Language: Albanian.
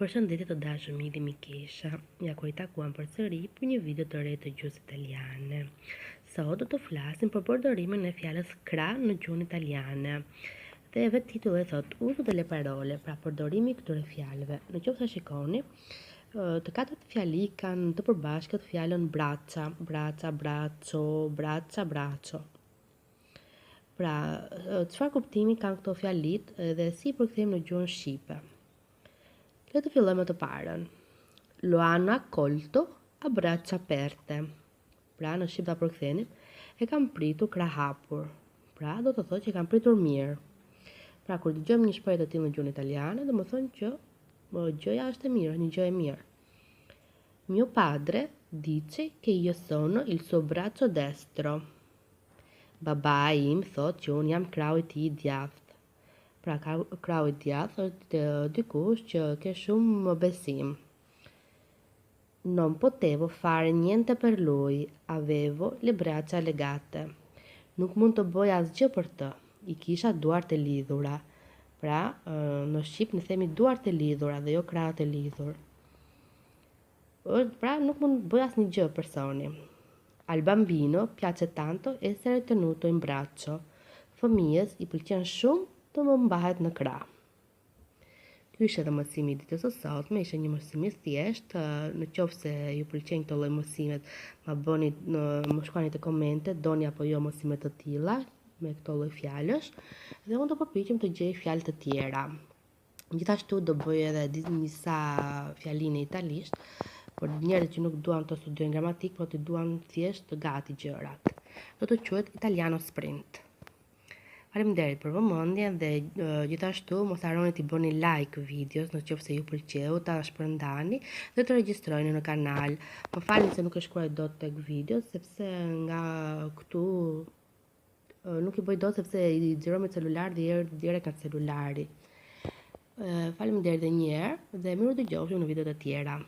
Përshëndetje të dashur miq dhe mikesha, ja ku u takuam përsëri për një video të re të gjuhës italiane. Sot do të flasim për përdorimin e fjalës krah në gjuhën italiane. Dhe vetë titulli e thotë uso delle parole, pra përdorimi i këtyre fjalëve. Në qoftë se shikoni, të katërt fjali kanë të përbashkët fjalën braccia, braccia, braccio, braccia, braccio. Pra, çfarë kuptimi kanë këto fjalitë dhe si i përkthejmë në gjuhën shqipe? Le të fillojmë me të parën. Lo hanno accolto a braccia aperte. Pra, në shqip ta përkthenim, e kanë pritur krahhapur. Pra, do të thotë që e kanë pritur mirë. Pra, kur dëgjojmë një shprehje të tillë në gjuhën italiane, domethënë që gjëja është e mirë, një gjë e mirë. Mio padre dice che io sono il suo braccio destro. Babai im thotë që unë jam krahu i tij i djathtë. Pra krahu i djathtë është dikush që ke shumë besim. Non potevo fare niente per lui, avevo le braccia legate. Nuk mund të bëj asgjë për të, i kisha duart e lidhura. Pra, në shqip ne themi duart e lidhura dhe jo krahët e lidhur. Është pra nuk mund të bëjë asnjë gjë personi. Al bambino piace tanto essere tenuto in braccio. Fëmijës i pëlqen shumë të më mbahet në krah. Ky ishte edhe mësimi i ditës së sotme, ishte një mësim i thjeshtë, në qoftë se ju pëlqejnë këto lloj mësimet, ma bëni në më shkruani te komentet, doni apo jo mësime të tilla me këto lloj fjalësh dhe unë do përpiqem të gjej fjalë të tjera. Gjithashtu do bëj edhe disa fjali në italisht, për njerëzit që nuk duan të studiojnë gramatikë, por të duan thjesht të gati gjërat. Do të quhet Italiano Sprint. Faleminderit për vëmendjen dhe gjithashtu mos harroni t'i bëni like videos në qoftë se ju pëlqeu, ta shpërndani dhe të regjistroheni në kanal. Më falni se nuk e shkruaj dot tek video sepse nga këtu nuk i bëj dot sepse i xhiroj me celular dhe erdh direkt nga celulari. Faleminderit edhe një herë dhe mirudëgjofshim në videot e tjera.